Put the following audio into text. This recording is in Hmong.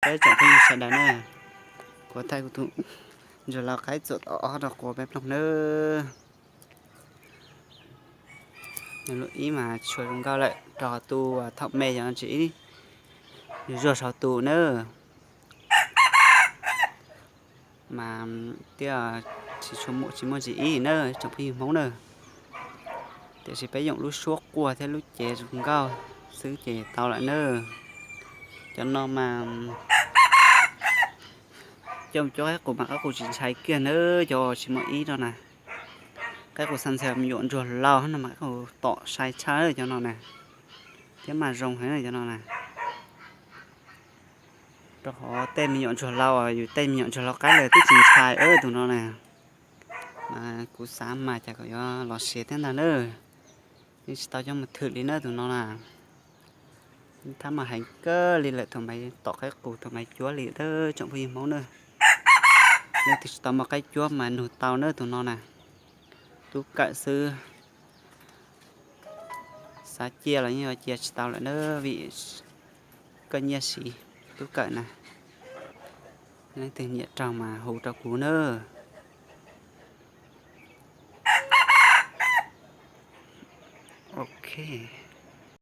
Peb tsoom phooj ywg sawv daws na, kuv thaij kuv tus ntsuag lau qaib txuam tau ob rau quas peb ploog nawb. Nws lub ib mas tshua zoo nkauj lawm, rau qhov tus thaum me yog tsis ib zuag saum tus nawb. Mas thiaj tsis tshua muaj tsis muaj ntsis ib na tsoom phooj ywg Hmoob na. Tiam sis peb yoom lub suab quaj thiab lub cev zoo nkauj xwb ces tau lawm na. Cov no mas coj mus cuab qaib qus mas qaib qus tsis ntshai kiag na, cov tsis muaj ib no na. Qaib qus xa ntxhais me nyuam ntsuag laus no mas qaib qus tom sai tshaj cov no na, thiab mas zoo heev cov no na. Rau qhov tej me nyuam ntsuag laus, yus tej me nyuam ntsuag laus qaib lawm twb tsis ntshai tus no na. Mas kuv xav mas cas kom yuav los siav thiab ntag na. Yeej tsis tau coj mus thwm li na tus no na. Thab mas heev kawg li lawm thaum mas tom qaib qus thaum mas cuab li na tsoom phooj ywg Hmoob na. Leej twg tsis tau muaj qaib cuab mas nug tau na tus no na. Tub kawm xwb. Xav cia los yeej yuav cia tsis tau lawm na vim koj nyiaj siv tub kawm na. Leej twg nyiam raug mas hu rau kuv na. Ok.